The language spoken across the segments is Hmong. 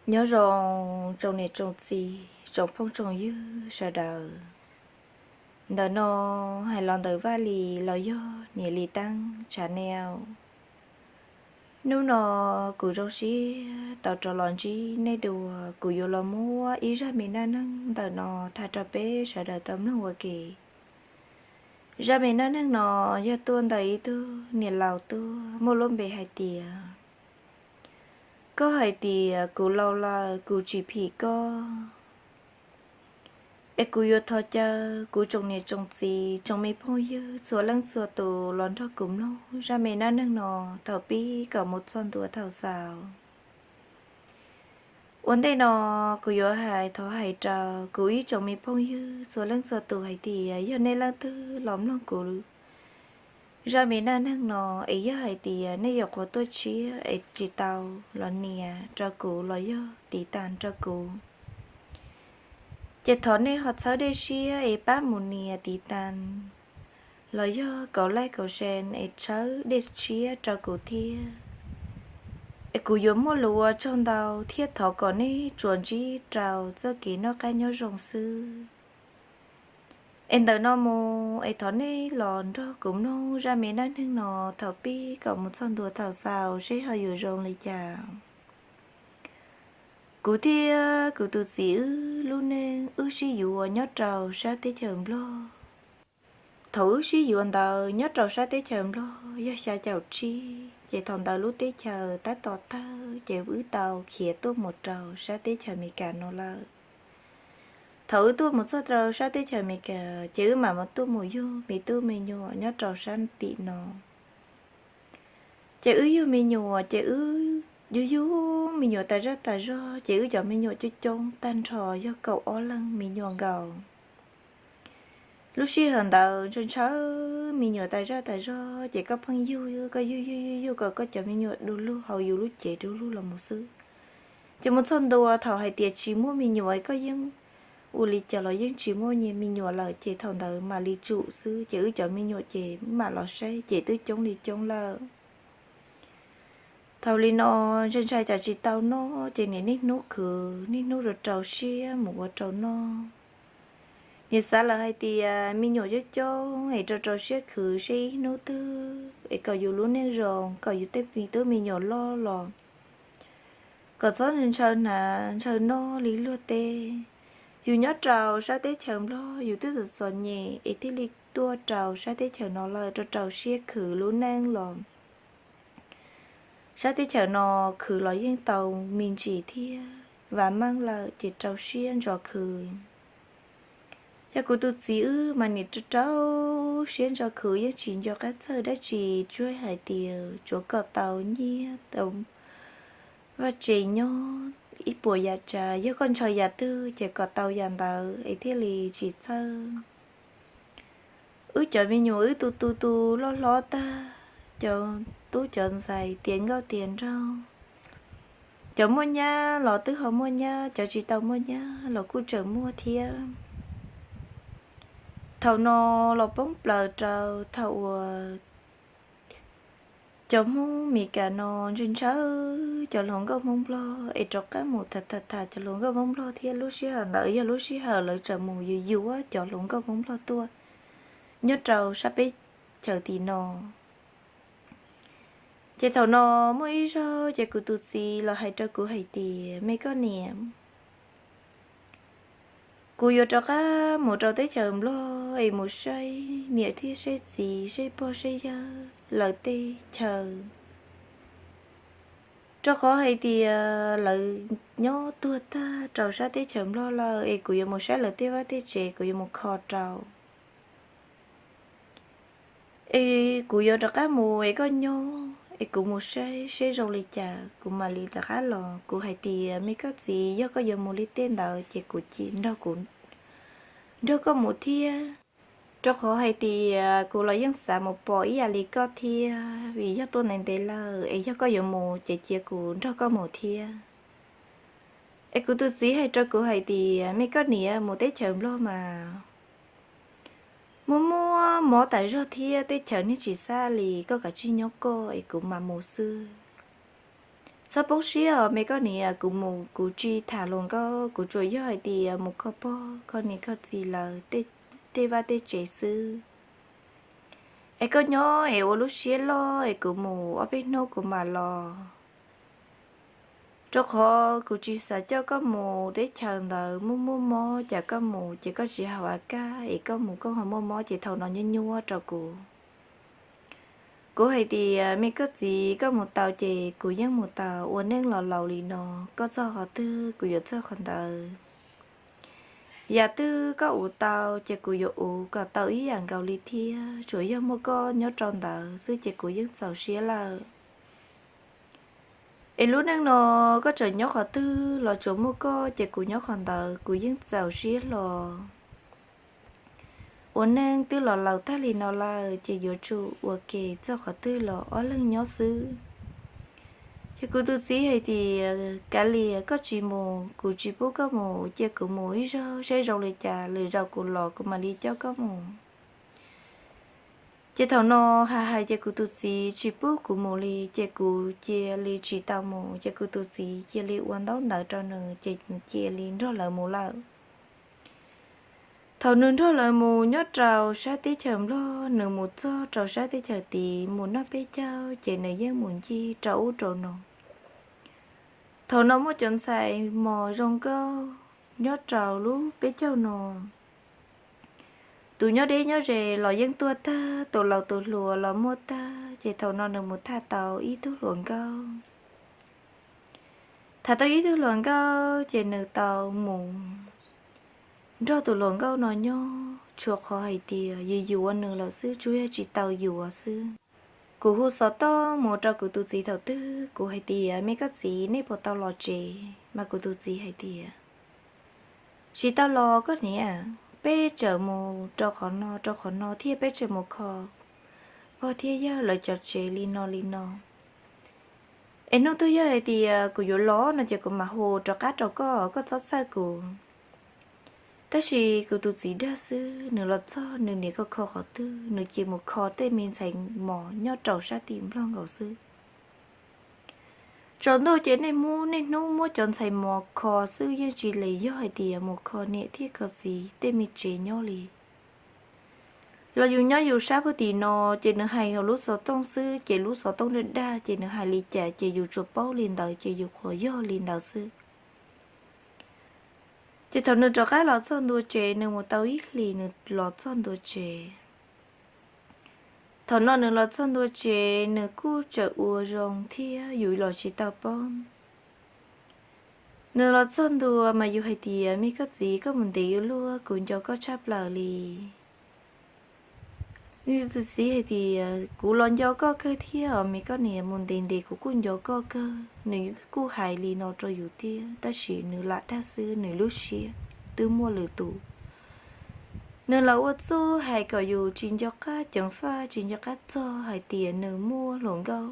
Nyob zoo tsoom niam tsoom txiv tsoom phooj tsoom ywg sawv daws. Ntawm no hais los ntawm Vaj Lis los yog Niam Lis Teeb channel. Hnub no kuv zoo siab tau rov los ntsib nej dua, kuv yuav los muab ib zaj me dab neeg ntawm no tham rau peb sawv daws tau mloog ua ke. Zaj me dab neeg no yog tuaj ntawm ib tug niam laus tuaj muaj lub npe hais tias, koj hais tias kuv laus lawm kuv tsis phim koj. Es kuv yuav thov caw kuv tsoom niam tsoom txiv tsoom me phooj ywg txhua leej txhua tus los nrog kuv mloog zaj me dab neeg no thaum pib kom mus txog ntua thaum xaus. Ua ntej no kuv yuav hais thov hais rau kuv ib tsoom me phooj ywg txhua leej txhua tus hais tias yog nej leej twg los mloog kuv zaj me dab neeg no es yog hais tias nej yuav qhuav tuaj tshiab es tsis tau los nias rau kuv los yog tiv tas rau kuv, ces thov nej ho txhawb dej siab es pab mus nias tiv tas los yog kaum like kaum share es txhawb dej siab rau kuv thiab. Es kuv yuav muaj lus ua tsaug ntau thiab thov kom nej tsuas ntsib rau txoj kev noj qab nyob zoo xwb. Es ntawm no mus es thov nej los nrog kuv mloog zaj me dab neeg no thaum pib kom mus txog ntua thaum xaus seb ho yuav zoo li cas. Kuv thiab kuv tus txiv wb lub neej wb sib yuav nyob rau sab teb chaws Nplog. Thaum wb sib yuav ntawd nyob rau sab teb chaws Nplog yog xya caum tsib, ces thaum ntawd lub teb chaws tab tom tawg ces wb tau khiav tuaj mus rau sab teb chaws Amelikas no lawm. Thaum wb tuaj mus txog rau sab teb chaws Amelikas ces wb mam mus tuaj mus yug me tub me nyuam nyob rau sab tim no. Ces wb yug me nyuam ces wb yug yug me nyuam tas zaj tas zog ces wb cov me nyuam coob coob tag nrho yog kaum ob leeg me nyuam nkaus. Lub sij hawm ntawd ntshaw ntshaw me nyuam tas zaj tas zog ces koj pheej yug, koj yug yug yug yug kom koj cov me nyuam du lug hauv yus lub cev du lug los mus xwb. Ces mus txog ntua thaum hais tias tsis muaj me nyuam koj yeej ua li cas los yeej tsis muaj me nyuam lawm ces thaum ntawd mam li tsum xwb ces wb cov me nyuam ces mam los saib ces twb coob li coob lawm. Thaum li no ntshai ntshai cas tsis tau noj ces niaj niaj hnub khwv niaj hnub rau rau siab mus ua rau noj. Niaj xav lawm hais tias me nyuam coob coob es rau rau siab khwv seb ib hnub twg es kom yus lub neej zoo kom yus tej me tub me nyuam loj los kom txhob ntshaw hnav ntshaw noj li luag tej. Yus nyob rau sab teb chaws Nplog yus twb txom txom nyem es thiaj li tuaj rau sab teb chaws no lawm rau rau siab khwv lub neej los sab teb chaws no khwv los yeej tau me ntsis thiab vam meej lawm ces rau siab ntso khwv. Yog kuv tus txiv wb mas nim rau rau siab ntso khwv yeej tsis nco qab txawj dab tsi tsuas hais tias tsuav kom tau nyiaj tau vaj tse nyob ib puas yam tsav, yog koj ntshaw yam twg ces kom tau yam ntawd es thiaj li tsis txawj. Wb cov me nyuam wb tu tu tu loj hlob tag, cov tub cov ntxhais tiav nkauj tiav nraug, cov muaj nyab los twb ho muaj nyab, cov tsis tau muaj nyab los kuj tseem muaj thiab. Thaum no los poob plaws rau thaum uas cov Hmoob Meskas no ntshaw ntshaw cov hluas nkauj Hmoob Nplog es rov qab mus tham tham tham cov hluas nkauj Hmoob Nplog thiab lub sij hawm ntawd yog lub sij hawm lawv tseem mus yuav yuav cov hluas nkauj Hmoob Nplog tuaj nyob rau sab peb chaws tim no. Ces thaum no muaj ib zaug ces kuv tus txiv los hais rau kuv hais tias, me koj niam, kuv yuav rov qab mus rau teb chaws Nplog es mus saib niam thiab saib txiv saib pog saib yawg lawv teb chaws, rau qhov hais tias lawv nyob tuag tag rau sab teb chaws Nplog lawm es kuv yuav mus saib lawv tej vaj tej tsev, kuv yuav mus kho rau. Es kuv yuav rov qab mus es koj nyob es kuv mus saib seb zoo li cas kuv mam li rov qab los. Kuv hais tias, me koj txiv, yog koj yuav mus li tej ntawd ces kuv cia nrog kuv, nrog koj mus thiab, rau qhov hais tias kuv los yeej xav mus pom ib yam li koj thiab, vim yog tuaj ntev ntev lawm es yog koj yuav mus ces cia kuv nrog koj mus thiab. Es kuv tus txiv hais rau kuv hais tias, me koj niam, mus teb chaws Nplog mas muaj muaj mob tas zog thiab teb chaws niag tsis xab li, koj kav tsij nyob koj es kuv mam mus xwb. Txhob poob siab os me koj niam, kuv mus kuv tsis tham hluas nkauj, kuv tsuas yog hais tias mus kho pog kho niam kho txiv lawv tej vaj tej tsev xwb. Es koj nyob es ua lub siab loj es kuv mus ob peb hnub kuv mam los, rau qhov kuv tsis xav coj koj mus teb chaws ntawd muaj muaj mob, cas koj mus ces koj tsis haus a kaj es koj mus koj ho muaj mob ces thaum no nyuaj nyuaj rau kuv. Kuv hais tias me koj txiv, koj mus tau ces kuv yeej mus tau, ua neej los laus li no, koj txog qhov twg kuv yuav txog qhov ntawd. Yam twg koj ua tau ces kuv yuav ua kom tau ib yam nkaus li thiab, tsuas yog muaj koj nyob rau ntawd xwb ces kuv yeej txaus siab lawm. Es lub neej no koj tseem nyob qhov twg los tsuas muaj koj ces kuv nyob qhov ntawd kuv yeej txaus siab hlo. Ua neej twb los laus tag li no lawm ces yuav tsum ua ke txog qhov twg los ob leeg nyob xwb. Ces kuv tus txiv hais tias kav liam koj tsis mus, kuv tsis pub koj mus, cia kuv mus ib zaug saib zoo li cas, lwm zaus kuv los kuv mam li coj koj mus. Ces thaum no hais hais ces kuv tus txiv tsis pub kuv mus li ces kuv cia li tsis tau mus, ces kuv tus txiv cia li ua ntaub ntawv rau nws ces cia li nrog lawv mus lawm. Thaum nws nrog lawv mus nyob rau sab teb chaws Nplog, nws mus txog rau sab teb chaws tid mus noj peb caug ces nws yeej mus ncig rau ub rau no. Thaum no muaj cov ntxhais mos zoo nkauj nyob rau lub peb caug no. Tus nyob deb nyob ze los yeej tuaj tag, tus laus tus hluas los muaj tag, ces thaum no nws mus tham tau ib tug hluas nkauj. Tham tau ib tug hluas nkauj ces nws tau mus nrog tus hluas nkauj no nyob, tshuav qhov hais tias yus yuav nws lawm xwb, tsuas yog tsis tau yuav xwb. Kuv hu xov tooj mus rau kuv tus txiv thaum twg kuv hais tias me koj txiv, nej puas tau los tsev? Mas kuv tus txiv hais tias tsis tau los koj niam, peb tseem mus rau qhov no rau qhov no thiab peb tseem mus kho pog thiab yawg lawv cov tsev li no li no. Es hnub twg yog hais tias kuv yuav los no ces kuv mam hu rov qab rau koj, koj txhob txhawj kuv. Tab sis kuv tus txiv dag xwb, nws los txog nws niam kho kho qhov twg nws cia mus kho tej me ntxhais mos nyob rau sab tim Nplog nkaus xwb. Tsaus ntuj ces nej mus niaj hnub muab cov ntxhais mos kho xwb, yeej tsis li yog hais tias mus kho niam thiab kho txiv tej me tsev nyob li. Los yus nyob yus sab pug tim no, ces nws hais hauv lub xov tooj xwb, ces lub xov tooj dag dag ces nws hais li cas ces yus tsuas paub li ntawd, ces yus qhuas yog li ntawd xwb. Ces thaum nws rov qab los txog ntua tsev, nws mus tau ib hlis nws los txog ntua tsev. Thaum no nws los txog ntua tsev nws kuj tseem ua zoo thiab yus los tsis tau paub. Nws los txog ntua mas yus hais tias me koj txiv, koj mus ntev ua luaj, kuv nco koj tshaj plaws li. Nws tus txiv hais tias kuv los nco koj kawg thiab os me koj niam, mus ntev ntev kuv kuj nco koj kawg. Nws kuj hais li no rau yus thiab tab sis nws lam dag xwb, nws lub siab twb muaj lwm tus. Nws los ua txuj hais kom yus tsis nco qab ceev faj, tsis nco qab txog hais tias nws muaj hluas nkauj.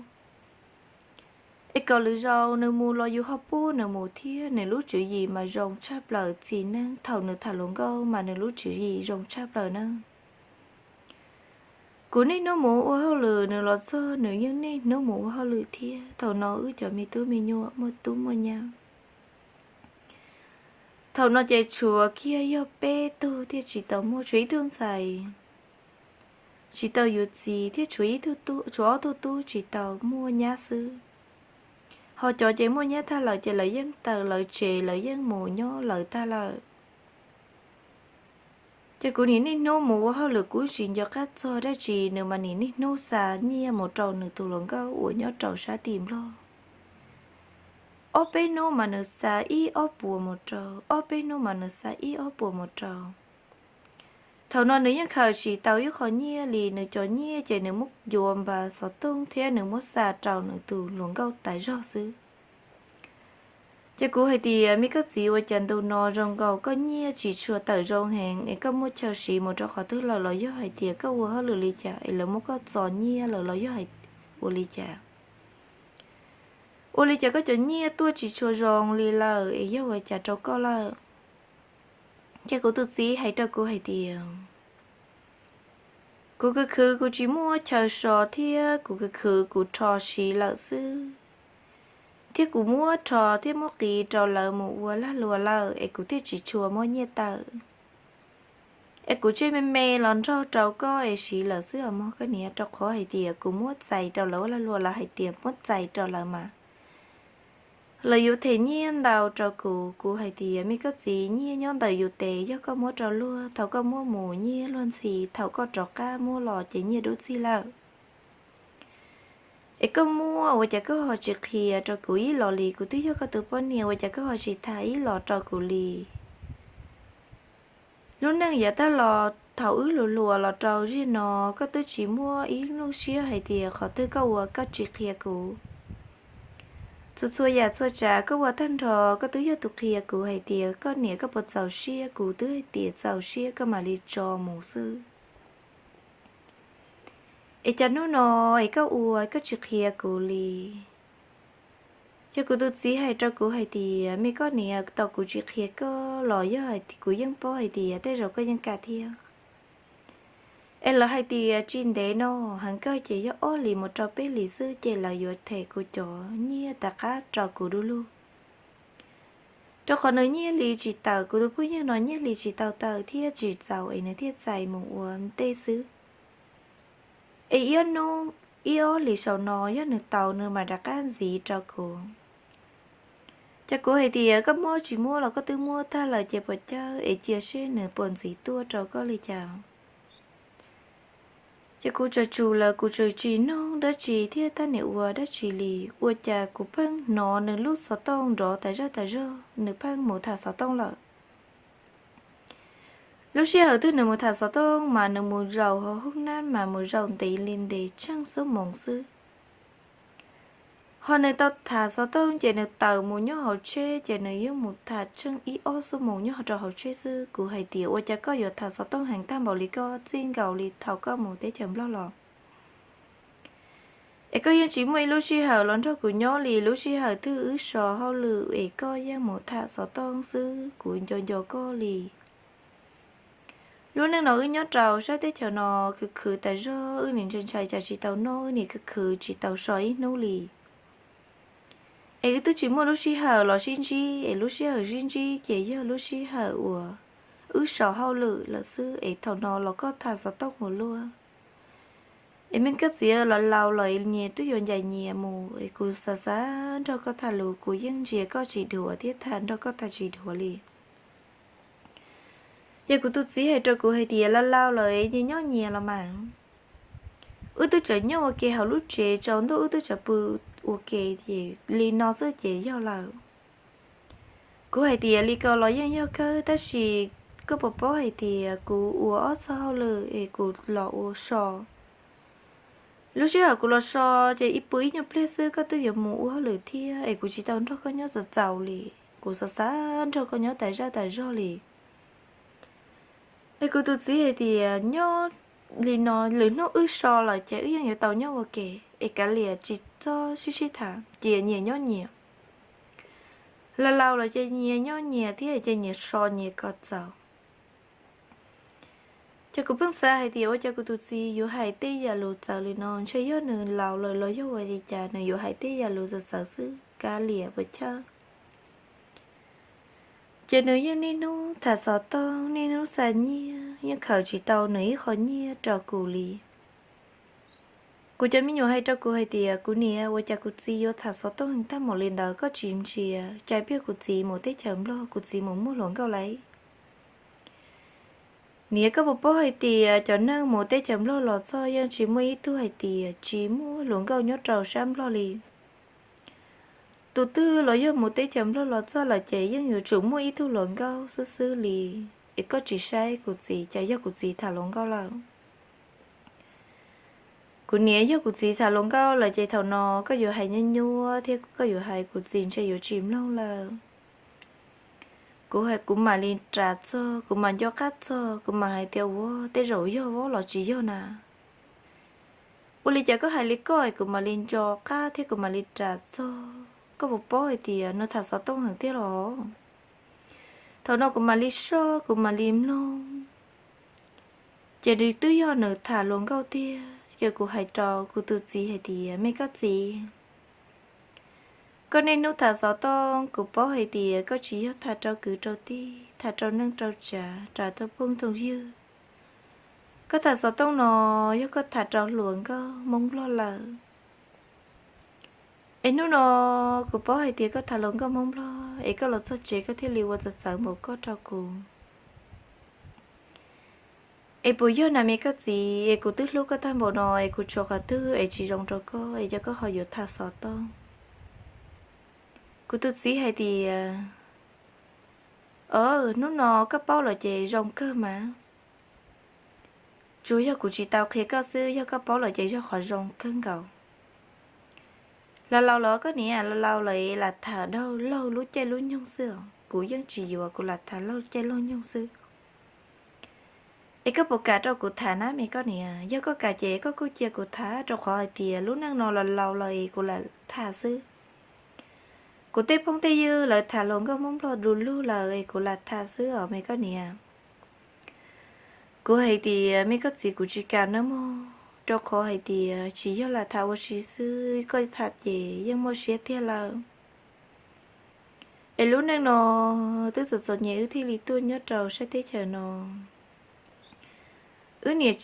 Es kom lwm zaus nws mus los yus ho pub nws mus thiab. Nws lub tswv yim mas zoo tshaj plaws, txiv neej thaum nws tham hluas nkauj mas nws lub tswv yim zoo tshaj plaws na. Kuv niaj hnub mus ua hauj lwm, nws los txog nws yeej niaj hnub mus ua hauj lwm thiab. Thaum no wb cov me tub me nyuam muaj tub muaj nyab. Thaum no ces tshuav kiag yog peb tug thiaj tsis tau muaj, tshuav ib tug ntxhais tsis tau yuav txiv thiab tshuav ib tug, tshuav ob tug tub tsis tau muaj nyab xwb. Ho cov ces muaj nyab tag lawm ces lawv yeej tawm lawv tsev, lawv yeej mus nyob lawv tag lawm. Ces kuv nim niaj hnub mus ua hauj lwm kuv tsis nco qab txog dab tsi, nws mas nim niaj hnub xa nyiaj mus rau nws tus hluas nkauj uas nyob rau sab tim Nplog. Ob peb hnub mas nws xa ib ob puas mus rau, ob peb hnub mas nws xa ib ob puas mus rau. Thaum no nws yeej khaws tsis tau ib qho nyiaj li, nws cov nyiaj ces nws muab yuav npas xov tooj thiab nws muab xa rau nws tus hluas nkauj tas zog xwb. Ces kuv hais tias me koj txiv, ua cas ntu no zoo nkaus koj nyiaj tsis tshua tawm zoo heev es koj muaj chaw siv mus rau qhov twg lawm, los yog hais tias koj ua hauj lwm li cas es lawv muab koj txo nyiaj lawm los yog ua li cas? Ua li cas koj cov nyiaj tuaj tsis tshua zoo li lawm es yog ua cas rau koj lawm? Ces kuv tus txiv hais rau kuv hais tias kuv khwv khwv kuv tsis muaj chaw so thiab kuv khwv khwv kuv rho siv lawm xwb. thiab kuv muab rho thiab muab qiv rau lawv mus ua lag luam lawm es kuv thiaj tsis tshua muab nyiaj tawm. Es kuv tseg me me los nrog rau koj es siv lawm xwb os mog koj niam, rau qhov hais tias kuv muab txais rau lawv ua lag luam, lawv hais tias muab txais rau lawv mas lawv yuav them nyiaj ntau rau kuv. Kuv hais tias me koj txiv, nyiaj nyob ntawm yus tes, yog koj muab rau luag, thaum koj muab mus nyiaj luag ntxhi, thaum koj rov qab muab los ces nyiaj dub txig lawm. Es koj muab ua cas koj ho tsis qhia rau kuv ib los li? Kuv twb yog koj tus poj niam, ua cas koj ho tsis tham ib los rau kuv li? Lub neej yav tag los thaum wb hluas hluas los rau ziag no, koj twb tsis muaj ib lub siab hais tias qhov twg koj ua koj tsis qhia kuv. Txhua txhua yam txhua tsav koj ua tag nrho, koj twb yog tus qhia kuv hais tias koj niam koj puas txaus siab, kuv twb hais tias txaus siab koj mam li tso mus xwb. Es cas hnub no es koj ua koj tsis qhia kuv li? Ces kuv tus txiv hais rau kuv hais tias, me koj niam, tau kuv tsis qhia koj los yog hais kuv yeej paub hais tias tej zaum koj yeej kam thiab. Es lawv hais tias tsis ntev no, heev kawg ces yog ob hlis mus rau peb hlis xwb ces lawv yuav them kuv cov nyiaj tom qab rau kuv du lug. Rau qhov nws nyiaj hli tsis tawm, kuv tus phooj ywg no nyiaj hli tsis tau tawm thiab tsis txaus es nws thiaj txais mus ua ntej xwb. Es ib hnub ib ob hlis saum no yog nws tau nws mam rov qab ntxiv rau kuv. Ces kuv hais tias koj muab tsis muab los koj twb muab tag lawm ces puas cawj es cia seb nws puas ntxiv tuaj rau koj li cas. Ces kuv tseem tsum lawm, kuv tseem tsis noog dab tsi thiab tab niam ua dab tsi li. Ua cas kuv pheej hnov nws lub xov tooj nrov tas zaj tas zog, nws pheej mus tham xov tooj lawm. Lub sij hawm twg nws mus tham xov tooj mas nws mus zaum hauv hoob nab mas mus zaum ntev li ntev tsheej xuab moos xwb. Ho nws tau tham xov tooj ces nws tawm mus nyob hauv tsheb ces nws yeej mus tham tsheej ib ob xuab moos nyob rau hauv tsheb xwb. Kuv hais tias ua cas koj yuav tham xov tooj heev tag npaum li, koj txij nkaus li thaum koj mus teb chaws Nplog los, es koj yeej tsis muaj ib lub sij hawm los nrog kuv nyob li. Lub sij hawm twg wb so hauj lwm es koj yeej mus tham xov tooj xwb, kuv nco nco koj li. Lub neej no wb nyob rau sab teb chaws no khwv khwv tas zog, wb nim ntshai ntshai cas tsis tau noj, wb nim khwv khwv tsis tau so ib hnub li. Es wb twb tsis muaj lub sij hawm los sib ntsib, es lub sij hawm sib ntsib ces yog lub sij hawm uas wb so hauj lwm lawm xwb, es thaum no los koj tham xov tooj ua luaj. Es me koj txiv, laus laus los nyias twb yuav ncaim nyias mus, es kuv xav xav nrog koj tham lus kuv yeej ntsia koj tsis dhuav thiab tham nrog koj tham tsis dhuav li. Ces kuv tus txiv hais rau kuv hais tias, laus laus lawm nyias nyob nyias los mas. Wb twb tseem nyob ua ke hauv lub tsev, tsaus ntuj wb twb tseem pw ua ke, ces li no xwb ces yog lawm. Kuv hais tias, li ko los yeej yog kawg, tab sis koj puas paub hais tias kuv ua ob txoj hauj lwm es kuv los ua so. Lub sij hawm kuv los so ces ib pw ib nyuag pliag xwb koj twb yuav mus ua hauj lwm thiab, es kuv tsis tau nrog koj nyob txaus txaus li. Kuv xav xav nrog koj nyob tas zaj tas zog li. Es kuv tus txiv hais tias, nyob li no lwm hnub wb so lawm ces wb yeej yuav tau nyob ua ke, es kav liam tsis txhob sib sib tham, cia nyias nyob nyias. Laus laus lawm ces nyias nyob nyias thiab ces nyias so nyias kom txaus. Ces kuv pheej xav hais tias ua cas kuv tus txiv yuav hais tej yam lus txawv li no, ntshe yog nws laus lawm los yog ua li cas nws yuav hais tej yam lus txawv txawv xwb, kav liam puas chawj. Ces nws yeej niaj hnub tham xov tooj, niaj hnub xa nyiaj, yeej khaws tsis tau nws ib qho nyiaj rau kuv li. Kuv cov me nyuam hais rau kuv hais tias, kuv niam, ua cas kuv txiv yuav tham xov tooj tag npaum li ntawd, koj tsis ntsia cai peb kuv txiv mus teb chaws Nplog, kuv txiv mus muaj hluas nkauj lawm. Niam, koj puas paub hais tias cov neeg mus teb chaws Nplog los txog yeej tsis muaj ib tug hais tias tsis muaj hluas nkauj nyob rau sab Nplog li. Tus twg los yog mus teb chaws Nplog los txog lawm ces yeej yuav tsum muaj ib tug hluas nkauj xwb xwb li. Es koj tsis saib kuv txiv, cas yog kuv txiv tham hluas nkauj lawm? Kuv niam, yog kuv txiv tham hluas nkauj lawm ces thaum no koj yuav hais nyuaj nyuaj thiab koj yuav hais kuv txiv ntshe yuav tsis mloog lawm. Kuv hais kuv mam li ras txog, kuv mam nco qab txog, kuv mam hais tias, ua, tej zaum yog vab los tsis yog na. Ua li cas koj hais li koj, kuv mam li nco qab thiab kuv mam li ras txog. Koj puas paub hais tias nws tham xov tooj heev tiag los? Thaum no kuv mam li soj, kuv mam li mloog, ces nws twb yog nws tham hluas nkauj tiag. Ces kuv hais rau kuv tus txiv hais tias, me koj txiv, Koj niaj hnub tham xov tooj, kuv paub hais tias koj tsis yog tham rau kwv rau tij, tham rau neej rau tsav, tham rau phooj rau ywg. Koj tham xov tooj no yog koj tham rau hluas nkauj Hmoob Nplog lawm. Es hnub no kuv paub hais tias koj tham hluas nkauj Hmoob Nplog, es koj los txog tsev koj thiaj li ua txawv txawv npaum koj rau kuv. Es puas yog na me koj txiv, es kuv twb hlub koj tag npaum no, es kuv tshuav qhov twg es tsis zoo rau koj, es yog koj ho yuav tham xov tooj? Kuv tus txiv hais tias, o, hnub no koj paub lawm ces zoo kawg mas. Tsuas yog kuv tsis tau qhia koj xwb, yog koj paub lawm ces yog qhov zoo kawg nkaus. Laus laus los koj niam, laus laus los es lam tham dhau laug lub caij lub nyoog xwb os. Kuv yeej tsis yuav, kuv lam tham laug caij laug nyoog xwb. Es koj puas kam rau kuv tham na me koj niam? Yog koj kam ces koj kuj cia kuv tham, rau qhov hais tias lub neej no laus laus los es kuv lam tham xwb. Kuv tej phooj tej ywg lawv tham hluas nkauj Hmoob Nplog du lug lawm es kuv lam tham xwb os me koj niam. Kuv hais tias, me koj txiv, kuv tsis kam nawb mog, rau qhov hais tias tsis yog lam tham ua si xwb, koj tham ces yeej muaj siab tiag lawm. Es lub neej no twb txom txom nyem wb thiaj li tuaj nyob rau sab teb chaws no. Wb niam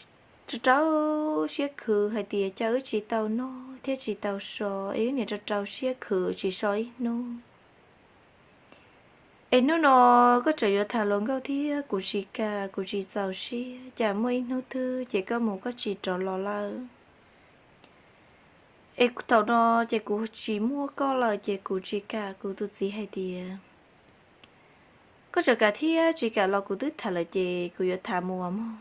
rau rau siab khwv hais tias cia wb tsis tau noj thiab tsis tau so, es wb niam rau rau siab khwv tsis so ib hnub. Es hnub no koj tseem yuav tham hluas nkauj thiab, kuv tsis kam, kuv tsis txaus siab, cas muaj ib hnub twg ces koj mus koj tsis rov los lawm. Es thaum no ces kuv tsis muaj koj lawm ces kuv tsis kam. Kuv tus txiv hais tias, koj tseem kam thiab tsis kam los kuv twb tham lawm ces kuv yuav tham mus mog.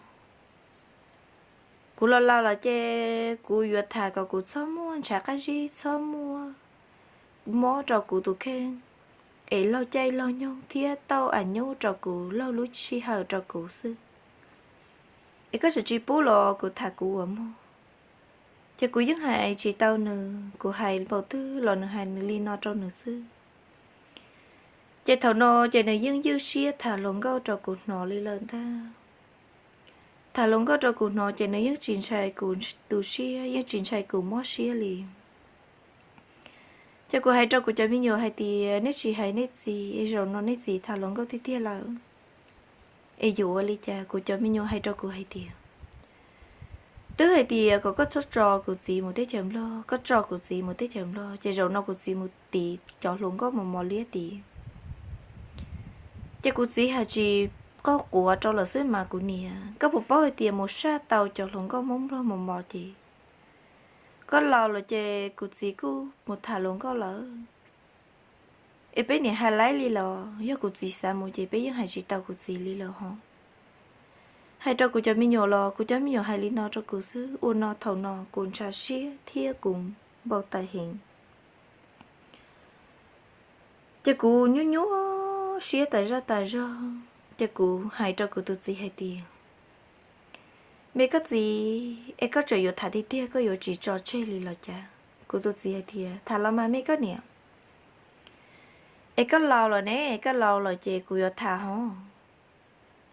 Kuv los laus lawm ces kuv yuav tham kom kuv txhob muaj ntshav qab zib, txhob muaj mob rau kuv tus kheej, es laug caij laug nyoog thiab tauj a nyub rau kuv, laug lub sij hawm rau kuv xwb. Es koj tseem tsis pub los kuv tham kuv ua mog. Ces kuv yeej hais tsis tau nws, kuv hais npaum twg los nws hais nws li no rau nws xwb. Ces thaum no ces nws yeej ywj siab tham hluas nkauj rau kuv hnov li lawm ntag. Tham hluas nkauj rau kuv hnov ces nws yeej tsis ntshai kuv tu siab, yeej tsis ntshai kuv mob siab li. Ces kuv hais rau kuv cov me nyuam hais tias, nej tsis hais nej txiv, zaum no nej txiv tham hluas nkauj tiag tiag lawm. Es yuav ua li cas? Kuv cov me nyuam hais rau kuv hais tias, twb hais tias kom koj txhob tso kuv txiv mus teb chaws Nplog, koj tso kuv txiv mus teb chaws Nplog, ces zaum no kuv txiv mus tiv cov hluas nkauj mos mos liab tid. Ces kuv txiv hais tsis qaug quav rau lawm xwb mas, kuv niam, koj puas paub hais tias mus saj tau cov hluas nkauj Hmoob Nplog mos mos ces koj laus lawm ces kuv txiv kuj mus tham hluas nkauj lawm. Es peb niam hais laib li los yog kuv txiv xav mus ces peb yeej hais tsis tau kuv txiv li lawm hos. Hais rau kuv cov me nyuam los kuv cov me nyuam hais li no rau kuv xwb, ua no thaum no kuv ntshav siab thiab kuv npau taws heev. Ces kuv nyuaj nyuaj siab tas zaj tas zog, ces kuv hais rau kuv tus txiv hais tias, me koj txiv, es koj tseem yuav tham tiag tiag, koj yuav tsis tso tseg li los cas? Kuv tus txiv hais tias, tham los mas me koj niam. Es koj laus lawm ne, koj laus lawm ces kuv yuav tham hos.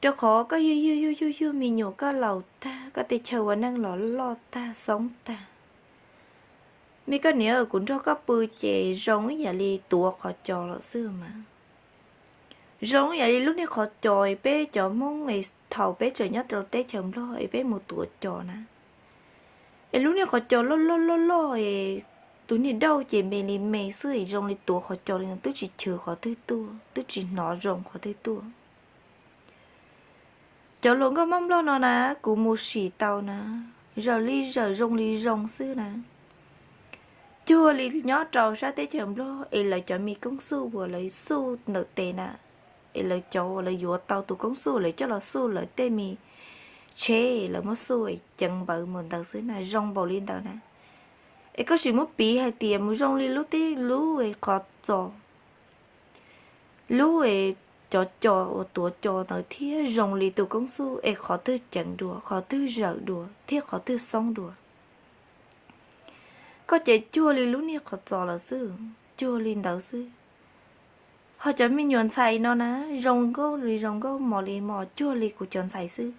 Rau qhov koj yug yug yug yug yug me nyuam koj laus tag, koj tej chaw ua neej los loj tag xoob tag. Me koj niam, kuv nrog koj pw ces zoo ib yam li tuav qhov cos lawm xwb mas. Zoo ib yam li lub niag qhov cos es peb cov Hmoob es thaum peb tseem nyob rau teb chaws Nplog es peb mus tuav cos na. Es lub niag qhov cos loj loj loj loj es tus niag dauj ces me li me xwb es zoo li tuav qhov cos li no, twb tsis chwv qhov twg tuaj, twb tsis hnov zoo qhov twg tuaj. Cov hluas nkauj Hmoob Nplog no na, kuv mus sim tau na, zawm li zawm zoo li zoo xwb na. Cuag li nyob rau sab teb chaws Nplog es lawv cov me koob xuj uas lawv xuj ntawm tes na, es lawv cov uas lawv yuav tau tus koob xuj lawv coj los xuj lawv tej me tsheb lawv muab xuj ceev npawv mus ntawd xwb na, zoo npaum li ntawd na. Es koj sim muab piv hais tias mus zoo li lub teb lub es qhov txos, lub es cov cos uas tuav cos ntawd thiab zoo li tus koob xuj es qhov twg ceev dua, qhov twg zawm dua thiab qhov twg xoob dua. Koj ces cuag li lub niag qhov txos lawm xwb, cuag li ntawd xwb. Ho cov me nyuam ntxhais no na, zoo nkauj li zoo nkauj, mos li mos, cuag li kuv cov ntxhais xwb.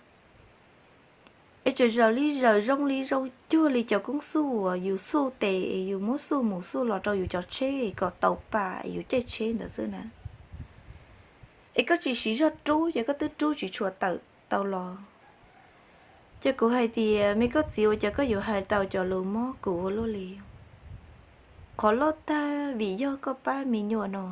Es tseem zaws li zaws zoo li zoo cuag li cov koob xuj uas yus xuj tes es yus muab xuj mus xuj los rau yus cov tsheb kom tau pam yus caij tsheb ntawd xwb na. Es koj tsis siv zog rub ces koj twb rub tsis tshua tawm tau los. Ces kuv hais tias, me koj txiv, ua cas koj yuav hais tau cov lus mob kuv ua luaj li? Qhov loj tag vim yog koj pab me nyuam no,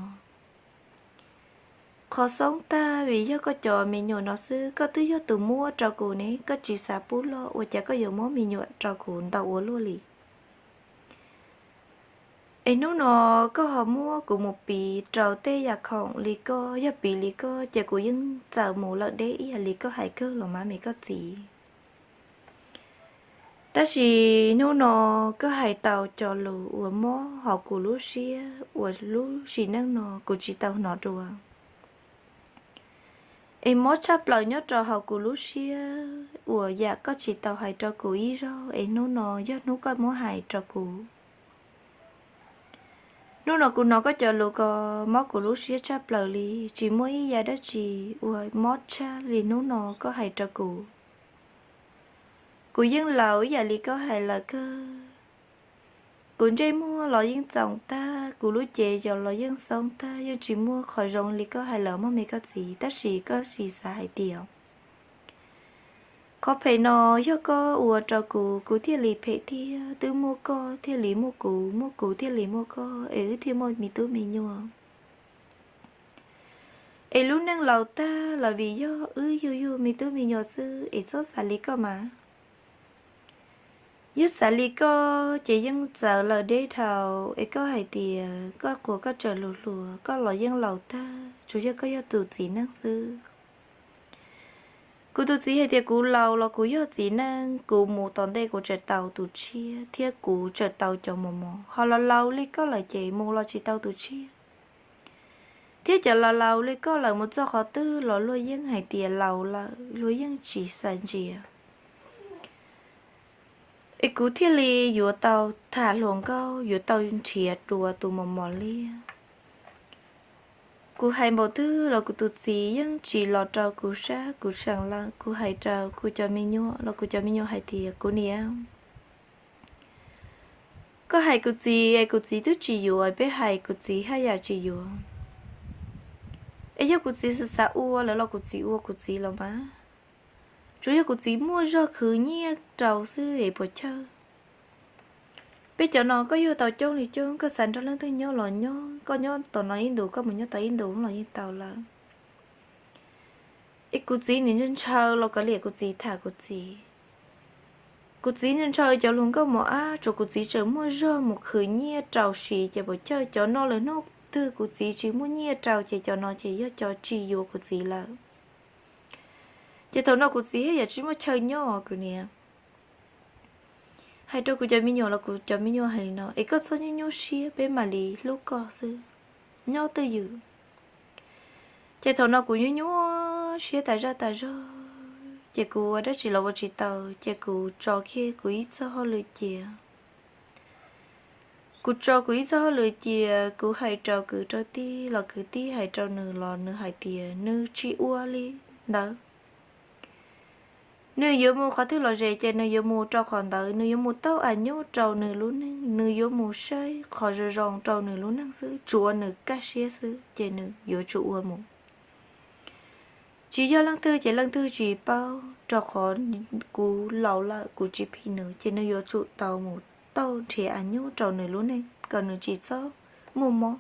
qhov xoob tag vim yog koj cov me nyuam no xwb. Koj twb yog tus muab rau kuv ne, koj tsis xav pub los ua cas koj yuav muab me nyuam rau kuv ntau ua luaj li? Es hnub no koj ho muab kuv mus piv rau tej yam khoom li koj, yog piv li koj ces kuv yeej txawm mus lawm deb ib yam li koj hais kawg los mas me koj txiv. Tab sis hnub no koj hais tau cov lus uas mob hauv kuv lub siab uas lub sim neej no kuv tsis tau hnov dua. Es mob tshaj plaws nyob rau hauv kuv lub siab uas yam koj tsis tau hais rau kuv ib zaug es hnub no yog hnub koj muab hais rau kuv. Hnub no kuv hnov koj cov lus ko mob kuv lub siab tshaj plaws li, tsis muaj ib yam dab tsi uas mob tshaj li hnub no koj hais rau kuv. Kuv yeej laus ib yam li koj hais lawm kawg. Kuv ntsej muag los yeej txoov tag, kuv lub cev yos los yeej xoob tag, yeej tsis muaj qhov zoo li koj hais lawm mog me koj txiv, tab sis koj tsis xav hais tias qhov phem no yog koj ua rau kuv, kuv thiaj li phem thiab. Twb muaj koj thiaj li muaj kuv, muaj kuv thiaj li muaj koj, es wb thiaj muaj me tub me nyuam. Es lub neej laus tag los vim yog wb yug yug me tub me nyuam xwb, es txhob xav li koj mas. Yog xav li koj ces yeej txawv lawm deb dhau. Es koj hais tias koj qhuas koj tseem hluas hluas, koj los yeej laus tag, tsuas yog koj yog tus txiv neej xwb. Kuv tus txiv hais tias kuv laus los kuv yog txiv neej, kuv mus tom ntej kuv tseem tau tus tshiab thiab kuv tseem tau cov mos mos, ho los laus li koj lawm ces mus los tsis tau tus tshiab. Thiab cov laus laus li koj lawm mus txog qhov twg los luag yeej hais tias laus lawm, luag yeej tsis xav ntsia. Es kuv thiaj li yuav tau tham hluas nkauj, yuav tau nrhiav dua tus mos mos liab. Kuv hais npaum twg los kuv tus txiv yeej tsis los rau kuv sab kuv seem lawm. Kuv hais rau kuv cov me nyuam los kuv cov me nyuam hais tias, kuv niam, koj hais kuv txiv es kuv txiv twb tsis yuav, peb hais kuv txiv haj yam tsis yuav. Es yog kuv txiv xav xav ua lawm los kuv txiv ua kuv txiv los mas. Tsuas yog kuv txiv muaj zog khwv nyiaj rau xwb es puas chawj. Peb cov no koj yug tau coob li coob, koj xav nrog leej twg nyob los nyob, koj nyob tom no ib ntus koj mus nyob tom ib ntus los yeej tau lawm. Es kuv txiv nim ntshaw ntshaw los kav liam kuv txiv tham kuv txiv. Kuv txiv ntshaw ntshaw cov hluas nkauj mos ab, tsuas kuv txiv tseem muaj zog mus khwv nyiaj rau siv ces puas chawj. Cov no lawm hnub twg kuv txiv tsis muaj nyiaj rau ces cov no ces yog cov tsis yuav kuv txiv lawm. Ces thaum no kuv txiv haj yam tsis muaj chaw nyob os kuv niam. Hais rau kuv cov me nyuam los kuv cov me nyuam hais li no, es koj txhob nyuaj nyuaj siab, peb mam li hlub koj xwb, nyob twj ywm. Ces thaum no kuv nyuaj nyuaj siab tas zaj tas zog, ces kuv ua dab tsi los ua tsis tau, ces kuv tso kiag kuv ib txoj hauj lwm cia. Kuv tso kuv ib txoj hauj lwm cia, kuv hais rau kwv rau tij los kwv tij hais rau nws los nws hais tias nws tsis ua li ntawd. Nws yuav mus qhov twg los ze ces nws yuav mus rau qhov ntawd, nws yuav mus tauj a nyub rau nws lub neej, nws yuav mus saib qhov zoo zoo rau nws lub neej xwb, tsuav nws kaj siab xwb ces nws yuav tsum ua mus. Tsis yog leej twg ces leej twg tsis paub, rau qhov kuv laus lawm kuv tsis phim nws ces nws yuav tsum tau mus tauj nrhiav a nyub rau nws lub neej kom nws tsis txhob muaj mob.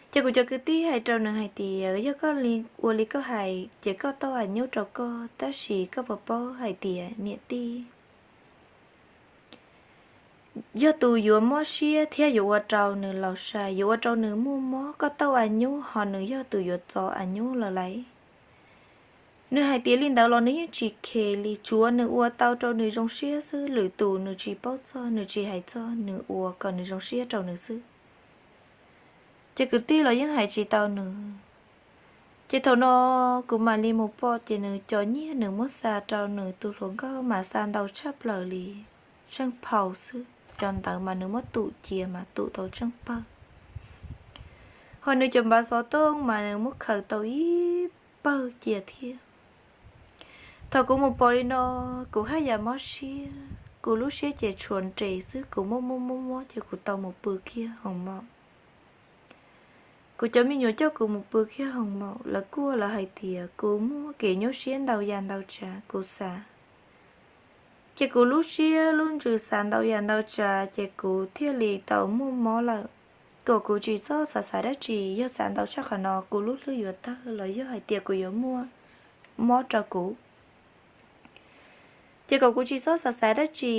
Ces kuv cov kwv tij hais rau nws hais tias yog koj ua li koj hais ces koj tauj a nyub rau koj, tab sis koj puas paub hais tias niam tij yog tus yuav mob siab thiab yuav ua rau nws laus sai, yuav ua rau nws muaj mob, koj tauj a nyub ho nws yog tus yuav txo a nyub lawm lauj. Nws hais tias li ntawd los nws yeej tsis khe li, tsuav nws ua tau rau nws zoo siab xwb, lwm tus nws tsis paub txog, nws tsis hais txog, nws ua kom nws zoo siab rau nws xwb. Ces kwv tij los yeej hais tsis tau nws. Ces thaum no kuv mam li mus pom ces nws cov nyiaj nws muab xa rau nws tus hluas nkauj mas xa ntau tshaj plaws li, tsheej phau xwb, cov ntawd mas nws muab tum cia mas tum tau tsheej pawg. Ho nws cov npav xov tooj mas nws muab khaws tau ib pawg cia thiab. Thaum kuv mus pom li no, kuv haj yam mob siab, kuv lub siab ces tshuav nres xwb, kuv muab muab muab muab ces kuv tau mus pw kiag hoos maum. Kuv cov me nyuam coj kuv mus pw kiag hoos maum, lawv kuj lawv hais tias kuv muaj kev nyuaj siab ntau yam ntau tsav, kuv xav. Ces kuv lub siab lub ntsws xav ntau yam ntau tsav, ces kuv thiaj li tau muaj mob lawm. Kom kuv tsis txhob xav xav dab tsi, yog xav ntau tshaj qhov no kuv lub hlwb yuav tawg los yog hais tias kuv yuav muaj mob rau kuv. Ces kom kuv tsis txhob xav xav dab tsi,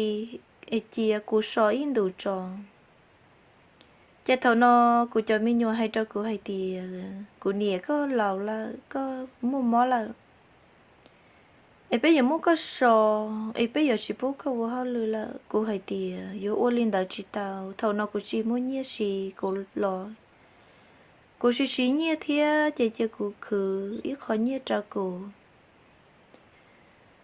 es cia kuv so ib ntus tso. Ces thaum no kuv cov me nyuam hais rau kuv hais tias, kuv niam, koj laus lawm, koj muaj mob lawm, es peb yuav muab koj so, es peb yuav tsis pub koj ua hauj lwm lawm. Kuv hais tias yuav ua li ntawd tsis tau, thaum no kuv tsis muaj nyiaj siv, kuv los kuv siv siv nyiaj thiab, ces cia kuv khwv ib qho nyiaj rau kuv,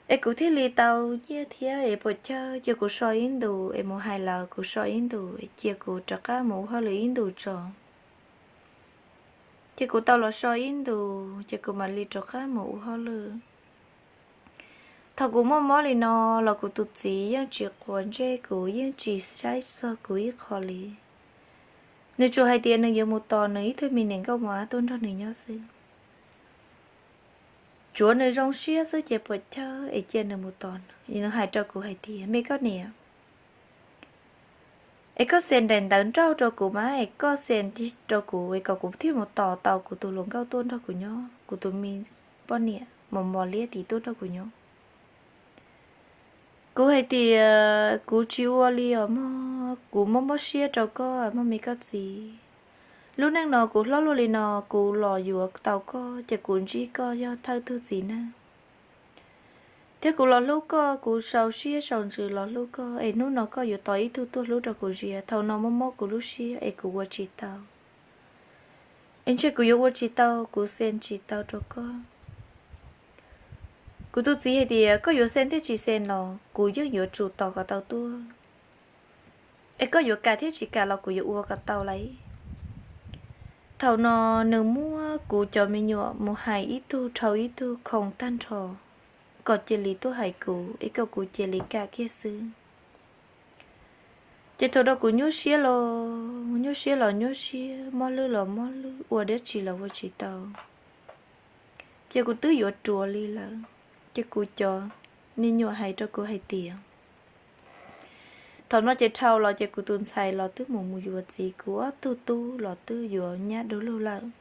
es kuv thiaj li tau nyiaj thiab, es puas chawj cia kuv so ib ntus, es mus hais lawv kuv so ib ntus, es cia kuv rov qab mus ua hauj lwm ib ntus tso. Ces kuv tau los so ib ntus, ces kuv mam li rov qab mus ua hauj lwm. Thaum kuv muaj mob li no los kuv tus txiv yeej tsis quav ntsej kuv, yeej tsis saib txog kuv ib qho li. Nws tsuas hais tias nws yuav mus tos nws ib tug me niam nkauj mos ab tuaj nrog nws nyob xwb. Tsuav nws zoo siab xwb ces puas chawj es cia nws mus tos nws. Nws hais rau kuv hais tias, me koj niam, es koj xa daim ntawv nrauj rau kuv mas, es koj xa rau kuv es kom kuv thiaj mus tos tau kuv tus hluas nkauj tuaj nrog kuv nyob, kuv tus me poj niam mos mos liab tid tuaj nrog kuv nyob. Kuv hais tias kuv tsis ua li os mog, kuv mob mob siab rau koj mog me koj txiv. Lub neej no kuv hlob luaj li no, kuv los yuav tau koj ces kuv ntsib koj yog thawj tug txiv neej. Thiab kuv los hlub koj, kuv sau siab sau ntsws los hlub koj, es hnub no koj yuav tos ib tug tuaj hlub rau kuv ntsia. Thaum no mob mob kuv lub siab es kuv ua tsis tau, es ntshe kuv yuav ua tsis tau, kuv xa tsis tau rau koj. Kuv tus txiv hais tias koj yuav xa thiab tsis xa los kuv yeej yuav tsum tos kom tau tuaj, es koj yuav kam thiab tsis kam los kuv yuav ua kom tau lauj. Thaum no nws muab kuv cov me nyuam mus hais ib tug dhau ib tug khoo tag nrho, kom cia li tuaj hais kuv es kom kuv cia li kam kiag xwb. Ces thaum no kuv nyuaj siab los nyuaj siab los nyuaj siab, mob hlwb los mob hlwb, ua dab tsi los ua tsis tau. Ces kuv twb yuav ruam li lawm, ces kuv cov me nyuam hais rau kuv hais tias, thaum no ces dhau los ces kuv tus ntxhais los twb mus mus yuav txiv, kuv ob tug tub los twb yuav nyab dub lug lawm.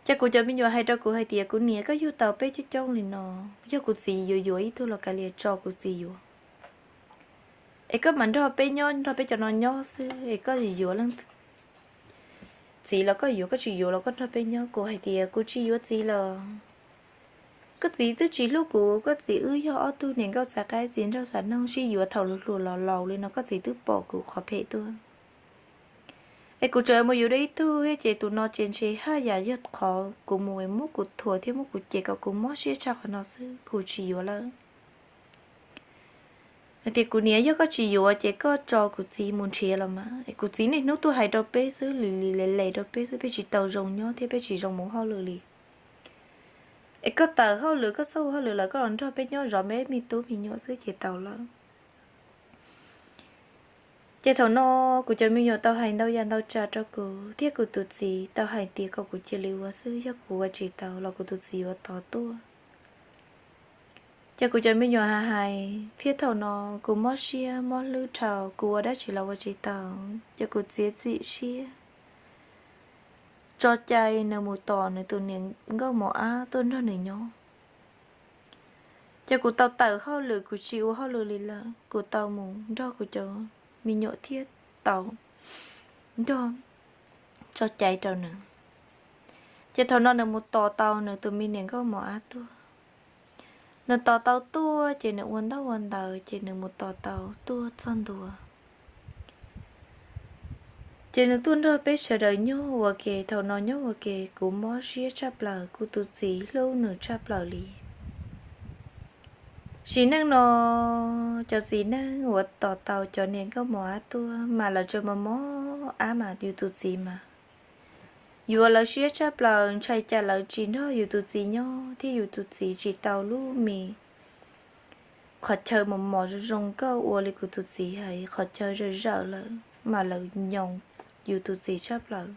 Ces kuv cov me nyuam hais rau kuv hais tias, kuv niam, koj yug tau peb coob coob li no, yog kuv txiv yuav yuav ib tug los kav liam tso kuv txiv yuav, es koj mam nrog peb nyob, nrog peb cov no nyob xwb, es koj yuav leej txiv los koj yuav, koj tsis yuav los koj nrog peb nyob. Kuv hais tias kuv tsis yuav txiv los koj txiv twb tsis hlub kuv, koj txiv wb yog ob tug niam nkauj txav qaib txiv nraug xav noog, sib yuav thaum hluas hluas los laus li no koj txiv twb pom kuv qhov phem tuaj. Es kuv tseem mus yuav dua ib tug thiab, ces tus no ces ntshe haj yam yog qhov kuv mus es muab kuv thuam thiab muab kuv cem kom kuv mob siab tshaj qhov no xwb, kuv tsis yuav lawm. Hais tias, kuv niam, yog koj tsis yuav ces koj tso kuv txiv mus nrhiav los mas, es kuv txiv niaj hnub tuaj hais rau peb xwb, li li le le rau peb xwb, peb tsis tau zoo nyob thiab peb tsis zoo mus hauj lwm li. Es koj tawm hauj lwm, koj txhob ua hauj lwm lawm, koj los nrog peb nyob zov peb me tub me nyuam xwb ces tau lawm. Ces thaum no kuv cov me nyuam tau hais ntau yam ntau tsav rau kuv, thiab kuv tus txiv tau hais tias kom kuv cia li ua xwb, yog kuv ua tsis tau los kuv tus txiv yuav tos tuaj. Ces kuv cov me nyuam hais hais thiab, thaum no kuv mob siab mob hlwb dhau, kuv ua dab tsi los ua tsis tau. Ces kuv txiav txim siab tso cai nws mus tos nws tus niam nkauj mos ab tuaj nrog nws nyob. Ces kuv tau tawm hauj lwm, kuv tsis ua hauj lwm li lawm, kuv tau mus nrog kuv cov me nyuam thiab tau nrog tso cai rau nws. Ces thaum no nws mus tos tau nws tus me niam nkauj mos ab tuaj. Nws tos tau tuaj ces nws ua ntaub ua ntawv ces nws mus tos tau tuaj txog ntua. Ces nws tuaj nrog peb sawv daws nyob ua ke, thaum no nyob ua ke kuv mob siab tshaj plaws, kuv tus txiv hlub nws tshaj plaws li. Sim neej no cov txiv neej uas tos tau cov niam nkauj mos ab tuaj mas lawv tseem mos mos ab mas yus tus txiv mas yuav lawv siab tshaj plaws, ntshai cas lawv tsis nrog yus tus txiv nyob thiab yus tus txiv tsis tau lub me qhov chaw mos mos zoo zoo nkauj ua li kuv tus txiv hais, qhov chaw zawm zawm lawm mas lawv nyoos yus tus txiv tshaj plaws.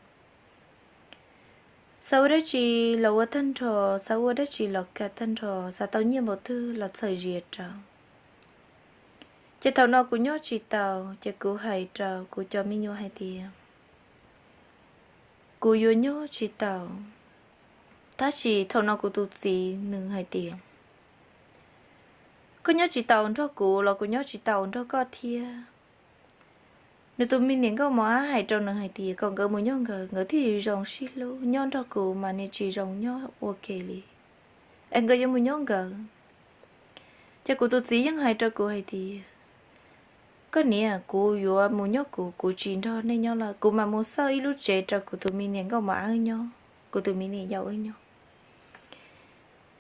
Xav ua dab tsi los ua tag nrho, xav ua dab tsi los kam tag nrho, xav tau nyiaj npaum twg los txhawm zias rau. Ces thaum no kuv nyob tsis taus, ces kuv hais rau kuv cov me nyuam hais tias kuv yuav nyob tsis taus. Tab sis thaum no kuv tus txiv nws hais tias, koj nyob tsis taus nrog kuv los kuv nyob tsis taus nrog koj thiab. Nws tus me niam nkauj mos ab hais rau nws hais tias kom nkawd mus nyob nkawd, nkawd thiaj zoo sib hlub, nyob nrog kuv mas nws tsis zoo nyob ua ke li, es nkawd yuav mus nyob nkawd. Ces kuv tus txiv yeej hais rau kuv hais tias, koj niam, kuv yuav mus nyob kuv, kuv tsis nrog nej nyob lawm, kuv mam mus xauj ib lub tsev rau kuv tus me niam nkauj mos ab wb nyob, kuv tus me niam yau wb nyob.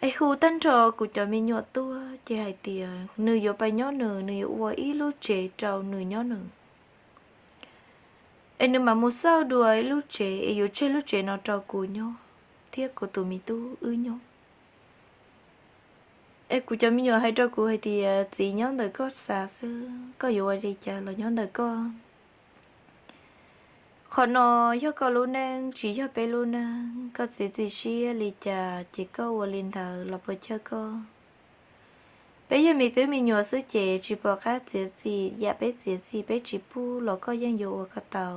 Es hu tag nrho kuv cov me nyuam tuaj ces hais tias nws yuav pais nyob nws, nws yuav ua ib lub tsev rau nws nyob nws, es nws mam mus xauj dua ib lub tsev es yuav tseg lub tsev no rau kuv nyob thiab kuv tus me tub wb nyob. Es kuv cov me nyuam hais rau kuv hais tias, txiv, nyob ntawm koj xav xwb, koj yuav ua li cas los nyob ntawm koj. Qhov no yog koj lub neej, tsis yog peb lub neej. Koj txiav txim siab li cas ces koj ua li ntawd los puas chawj koj. Peb yog me kwv me nyuam xwb ces tsis pom qab txiav txim, yam peb txiav txim peb tsis pub los koj yeej yuav ua kom tau,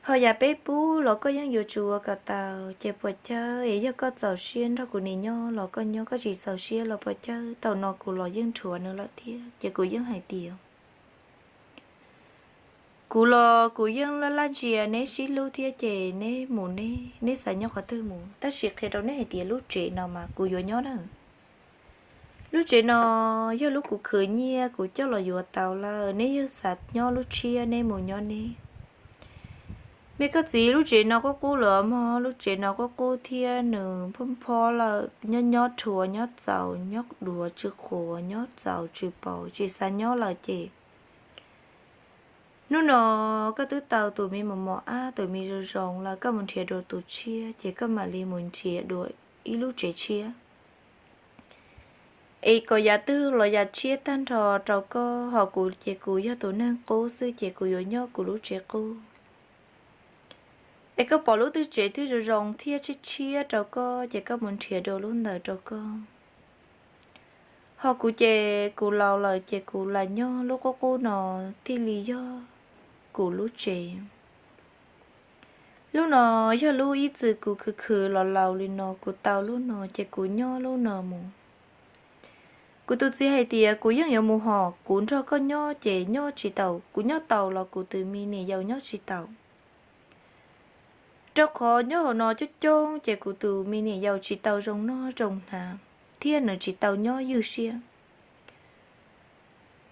ho yam peb pub los koj yeej yuav tsum ua kom tau. Ces puas chawj, es yog koj txaus siab nrog kuv niam nyob los koj nyob, koj tsis txaus siab los puas chawj. Thaum no kuv los yeej nrhuav nws lawm thiab ces kuv yeej hais tias, kuv los kuv yeej laj laj ntsia neb sib hlub thiab ces neb mus neb, neb xav nyob qhov twg mus, tab sis qhia rau neb hais tias lub tsev no mas kuv yuav nyob na. Lub tsev no yog lub kuv khwv nyiaj kuv coj los yuav tau lawm, neb yog xav nyob lub tshiab neb mus nyob neb. Me koj txiv, lub tsev no qub qub lawm mog, lub tsev no qub qub thiab nws phob phob lawm, nyob nyob rhuav, nyob txaus nyob duav tsw quav, nyob txaus tsw paus, tsis xav nyob lawm ces hnub no koj twb tau tus me mos mos ab, tus me zoo zoo lawm, koj mus nrhiav dua tus tshiab ces koj mam li mus nrhiav dua ib lub tsev tshiab, es kom yav twg los yav tshiab tag nrho rau koj. Ho kuv ces kuv yog tus neeg qub xwb ces kuv yuav nyob kuv lub tsev qub. Es koj pom lub twg tsev twg zoo zoo thiab tshiab tshiab rau koj ces koj mus nrhiav dua lub ntawd rau koj. Ho kuv ces kuv laus lawm ces kuv lam nyob lub qub qub no thiaj li yog kuv lub tsev. Lub no yog lub ib txwm kuv khwv khwv los laus li no, kuv tau lub no ces kuv nyob lub no mus. Kuv tus txiv hais tias kuv yeej yuav mus, ho kuv nrog koj nyob ces nyob tsis tau, kuv nyob tau los kuv tus me niam yau nyob tsis tau, rau qhov nyob hauv no coob coob ces kuv tus me niam yau tsis tau zoo noj zoo hnav thiab nws tsis tau nyob ywj siab.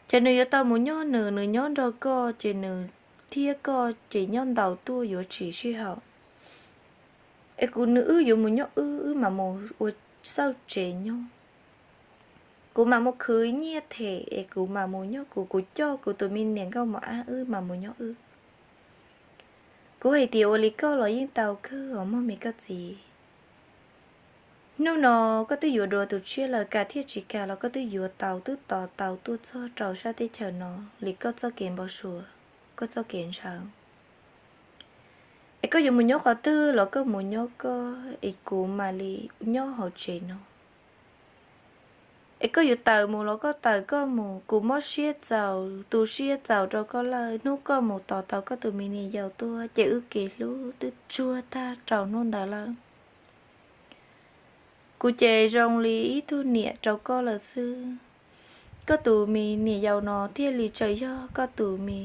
Ces nws yuav tau mus nyob nws, nws nyob nrog koj ces nws thiab koj ces nyob ntaus tuaj yuav tsis sib haum. Es kuv nws wb yuav mus nyob wb, wb mam mus ua xauj tsev nyob. Kuv mam mus khwv nyiaj them es kuv mam mus nyob kuv, kuv coj kuv tus me niam nkauj mos ab wb mam mus nyob wb. Kuv hais tias ua li koj los yeej tau kawg os mog me koj txiv. Hnub no koj twb yuav dua tus tshiab lawm, kam thiab tsis kam los koj twb yuav tau, twb tos tau tuaj txog rau sab teb chaws no li koj txoj kev npau suav, koj txoj kev ntshaw. Es koj yuav mus nyob qhov twg los koj mus nyob koj, es kuv mam li nyob hauv tsev no. Es koj yuav tawm mus los koj tawm koj mus, kuv mob siab txaus, tu siab txaus rau koj lawm. Hnub koj mus tos tau koj tus me niam yau tuaj ces wb kev hlub twb tsuag tag rau hnub ntawd lawm. Kuv ces zoo li ib tug niam rau koj lawm xwb. Koj tus me niam yau no thiaj li tseem yog koj tus me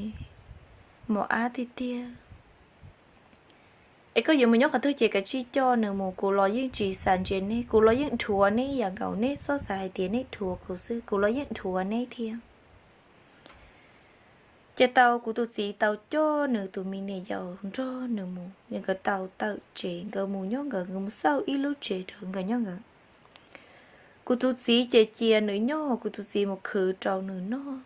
mos ab tiag tiag. Es koj yuav mus nyob qhov twg ces kav tsij coj nws mus, kuv los yeej tsis xav ntsia neb, kuv los yeej dhuav neb ib yam nkaus, neb txhob xav hais tias neb dhuav kuv xwb, kuv los yeej dhuav neb thiab. Ces tau kuv tus txiv tau coj nws tus me niam yau nrog nws mus, nkawd tau tawm tsev nkawd mus nyob nkawd, nkawd mus xauj ib lub tsev rau nkawd nyob nkawd. Kuv tus txiv ces cia nws nyob, kuv tus txiv mus khwv rau nws noj.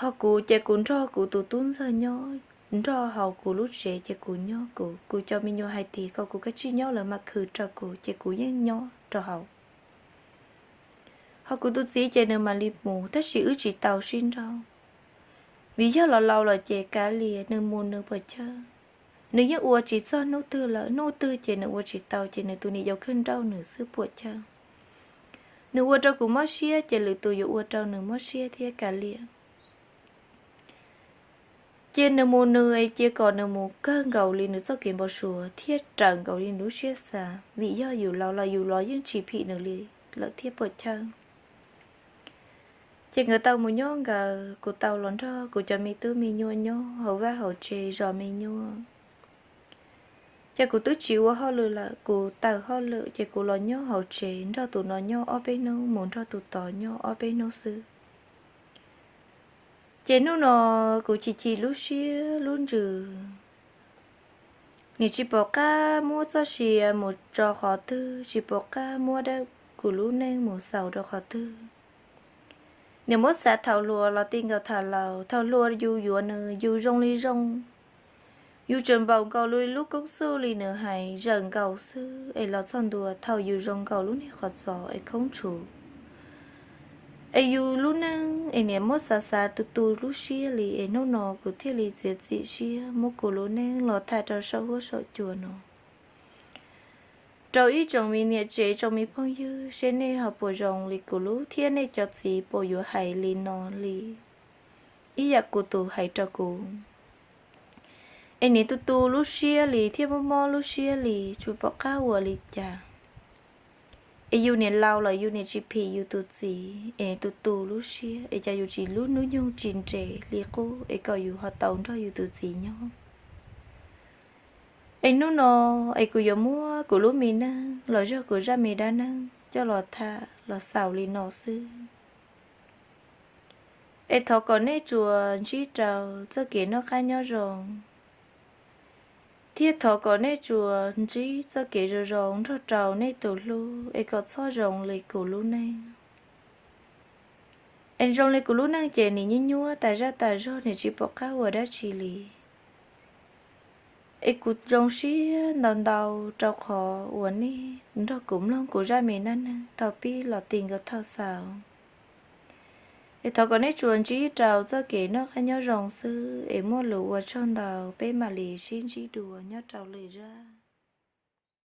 Ho kuv ces kuv nrog kuv tus tub ntxawg nyob. nrog hauv kuv lub tsev ces kuv nyob kuv, kuv cov me nyuam hais tias kom kuv kav tsij nyob lawv mam khwv rau kuv ces kuv yeej nyob rau hauv. Ho kuv tus txiv ces nws mam li mus tab sis wb tsis tau sib nrauj, vim yog los laus lawm ces kav liam, nws mus nws puas chawj. Nws yeej ua tsis txog hnub twg lawm, hnub twg ces nws ua tsis tau ces nws tus niam yau kawg nrauj nws xwb puas chawj. Nws ua rau kuv mob siab ces lwm tus yuav ua rau nws mob siab thiab kav liam. Ces nws mus nws es cia kom nws mus kawg nkaus li nws txoj kev npau suav thiab raws nkaus li nws lub siab xav, vim yog yus laus los yus los yeej tsis phim nws li lawm thiab puas chawj. Ces nkawd tau mus nyob nkawd, kuv tau los nrog kuv cov me tub me nyuam nyob hauv vaj hauv tsev zov me nyuam. Ces kuv twb tsis ua hauj lwm lawm, kuv tawm hauj lwm ces kuv los nyob hauv tsev nrog tus no nyob ob peb hnub mus nrog tus tod nyob ob peb hnub xwb. Ces hnub no kuv chim chim lub siab lub ntsws, nim tsis pom qab muab txoj sia mus tso qhov twg, tsis pom qab muab dab kuv lub neej mus xaus rau qhov twg. Nim muab xav thaum hluas los ti nkaus thaum laus, thaum hluas yus yuav nws yus zoo li zoo, yus tseem npaum nkaus li lub koob xuj li nws hais zawm nkaus xwb es los txog ntua thaum yus zoo nkaus lub niag qhov txos es khoob tshus. Es yus lub neej es nim muab xav xav tu tu lub siab li es hnub no kuv thiaj li txiav txim siab muab kuv lub neej los tham rau saum huab saum cua no rau ib tsoom me niam tsev tsoom me phooj ywg seb nej ho puas zoo li kuv lub thiab nej cov txiv puas yuav hais li no li ib yam kuv tus hais rau kuv. Es nim tu tu lub siab li thiab mob mob lub siab li tsis pom qab ua li cas. Es yus nim laus lawm yus nim tsis phim yus tus txiv es tu tu lub siab es cas yus tsis lub hnub nyoog tsis nres li qub es kom yus ho tau nrog yus tus txiv nyob. Es hnub no es kuv yuav muab kuv lub me neej los yog kuv zaj me dab neeg coj los tham los xaus li no xwb. Es thov kom nej tsuas ntsib rau txoj kev noj qab nyob zoo, thiab thov kom nej tsuas ntsib txoj kev zoo zoo nrog rau nej tus hlub es kom txhob zoo li kuv lub neej. Es zoo li kuv lub neej ces nim nyuaj nyuaj tas zaj tas zog nim tsis pom qab ua dab tsi li. Es kuv zoo siab ntau ntau rau qhov uas nej nrog kuv mloog kuv zaj me dab neeg thaum pib los ti nkaus thaum xaus. Es thov kom nej tsuas ntsib rau txoj kev noj qab nyob zoo xwb es muaj lus ua tsaug ntau peb mam li sib ntsib dua nyob rau lwm zaj.